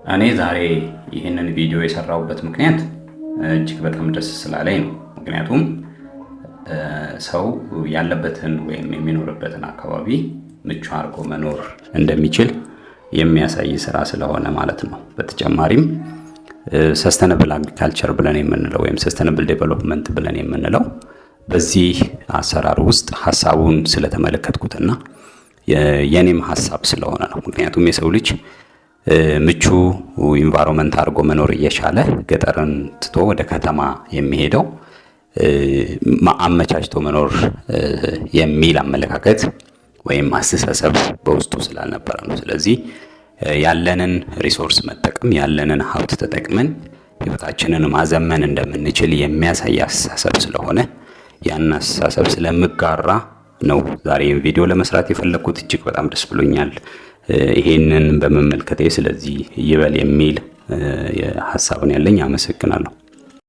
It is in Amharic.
እኔ ዛሬ ይህንን ቪዲዮ የሰራሁበት ምክንያት እጅግ በጣም ደስ ስላለኝ ነው። ምክንያቱም ሰው ያለበትን ወይም የሚኖርበትን አካባቢ ምቹ አድርጎ መኖር እንደሚችል የሚያሳይ ስራ ስለሆነ ማለት ነው። በተጨማሪም sustainable agriculture ብለን የምንለው ወይም sustainable development ብለን የምንለው በዚህ አሰራር ውስጥ ሀሳቡን ስለተመለከትኩትና የኔም ሀሳብ ስለሆነ ነው። ምክንያቱም የሰው ልጅ ምቹ environment አድርጎ መኖር እየቻለ ገጠርን ትቶ ወደ ከተማ የሚሄደው አመቻችቶ መኖር የሚል አመለካከት ወይም አስተሳሰብ በውስጡ ስላልነበረ ነው። ስለዚህ ያለንን resource መጠቀም፣ ያለንን ሀብት ተጠቅመን ህይወታችንን ማዘመን እንደምንችል የሚያሳይ አስተሳሰብ ስለሆነ ያን አስተሳሰብ ስለምጋራ ነው ዛሬ ቪዲዮ ለመስራት የፈለግኩት። እጅግ በጣም ደስ ብሎኛል ይሄንን በመመልከቴ። ስለዚህ ይበል የሚል ሀሳብን ያለኝ። አመሰግናለሁ።